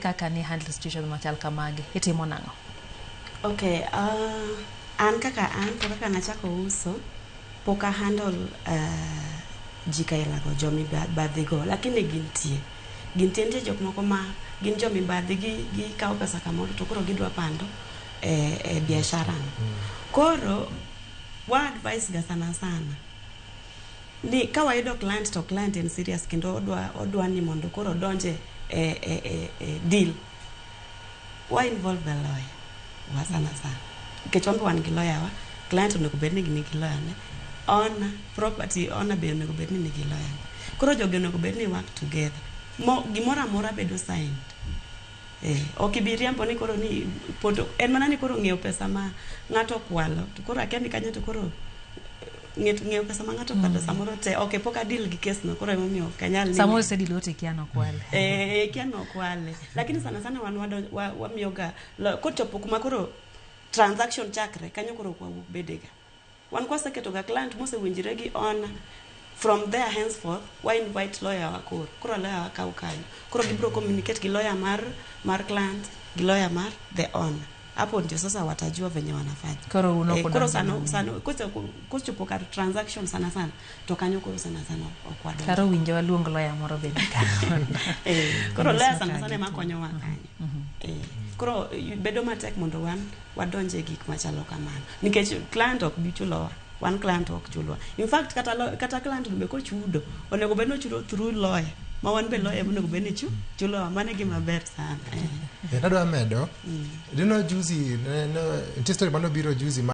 kaka ni handle situation machal kamagi, itimo nang'o? Okay, an kaka an to kaka nachako uso, pok a handle ji kailago, jomibadhi go, lakini gintie. Gintie, nitie jok moko ma gin jomibadhi, gikawo pesa kamoro to koro gidwa pando e biashara no. Koro wa advice ga sana sana ni ka wayudo client to client en serious kendo odwa ni mondo koro odonje e deal, wa involve the lawyer wa sana sana, nikech wan be wan gi lawyer wa. Client onego bed ni nigi lawyer ne, owner, property owner be onego bed ni nigi lawyer ne. Koro jogi onego bed ni work together mo gimoro amora bedo signed. Ok ibi riambo ni koro ni poto en mana ni koro ng'iewo pesa ma ng'ato okwalo to koro akia ni kanyo to koro ng'iewo pesa ma ng'ato okwalo samoro te ok pok adeal gi case no, koro emomiyo ok anyal ni. Samoro isedilo to ikia nokwale. Eh, kia nokwale, lakini sana sana wan wamiyoga kochopo kuma koro transaction chakre kanyo, koro ok wawuok bedega. Wan kwaseketo ga client mosewinjre gi owner, from there henceforth wa invite lawyer wa. Koro lawyer wa kaw kanyo, koro gibiro communicate gi lawyer mar client gi lawyer mar the owner. Hapo ndio sasa watajua venye wanafanya. Koro un ok Koro udonjo sana mang'eny. Sana kochopo kar transaction sana sana to kanyo koro sana sana ok wadonjo. Karo winjo waluong lawyer moro bende ka. Koro Nyiso lawyer sana ka sana ema gitimo. konyowa kanyo. Koro bedo matek mondo wan wadonje e gik machalo kamano nikech client ok bi chulowa. Wan client ok chulwa. In fact, kata client be kochudo onego bed ni ochudo through lawyer ma wan be lawyer onego bed ni chulowa. Mano e gima ber sana. Nadwa medo. Do you know juzi, nitie story manobiro juzi.